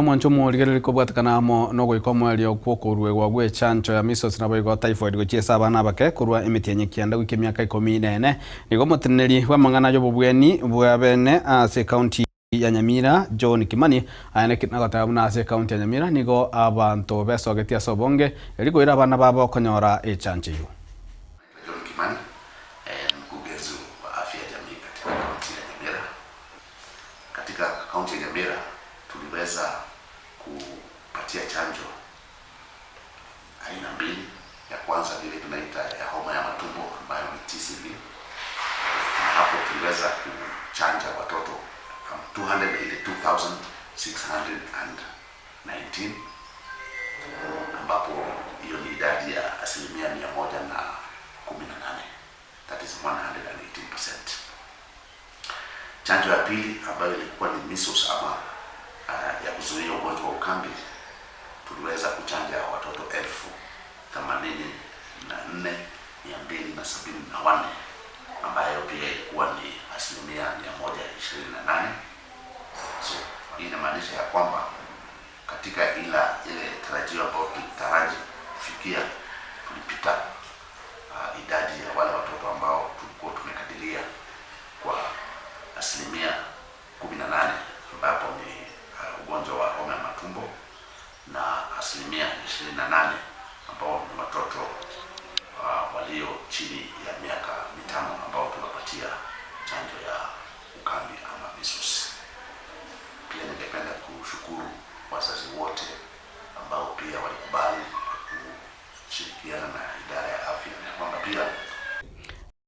Mwancho morigereri kobwatekana amo nogoika omwerio kwokoruegwa gwa echancho ya measles nabo igo typhoid gochiesa abana abake korwa emitienyi kianda goika emiaka ikomi na ene. Nigo omoteneneri bw'amang'ana y'obobweni bwa bene ase ekaunti ya Nyamira John Kimani aye nagoteba buna ase ekaunti ya Nyamira nigo abanto besogetie ase obonge eri koira abana babo konyora echancho eywo. John Kimani, mkurugenzi wa afya ya jamii katika kaunti ya Nyamira. Katika kaunti ya Nyamira tuliweza kupatia chanjo aina mbili. Ya kwanza ni ile tunaita ya homa ya matumbo ambayo ni TCV, na hapo tuliweza kuchanja watoto 282,619, ambapo hiyo ni idadi ya 118%, that is 118%. Chanjo ya pili ambayo ilikuwa ni measles ama ya kuzuia ugonjwa wa ukambi, tuliweza kuchanja watoto 84,274, ambayo pia ilikuwa ni 128%. So hii inamaanisha ya kwamba katika ile tarajio ambayo tulitaraji kufikia, tulipita idadi ya wale watoto ambao tulikuwa tumekadiria kwa 18%, ambapo ni ugonjwa wa homa ya matumbo, na 28% ambao ni watoto walio chini ya miaka 5 ambao tunapatia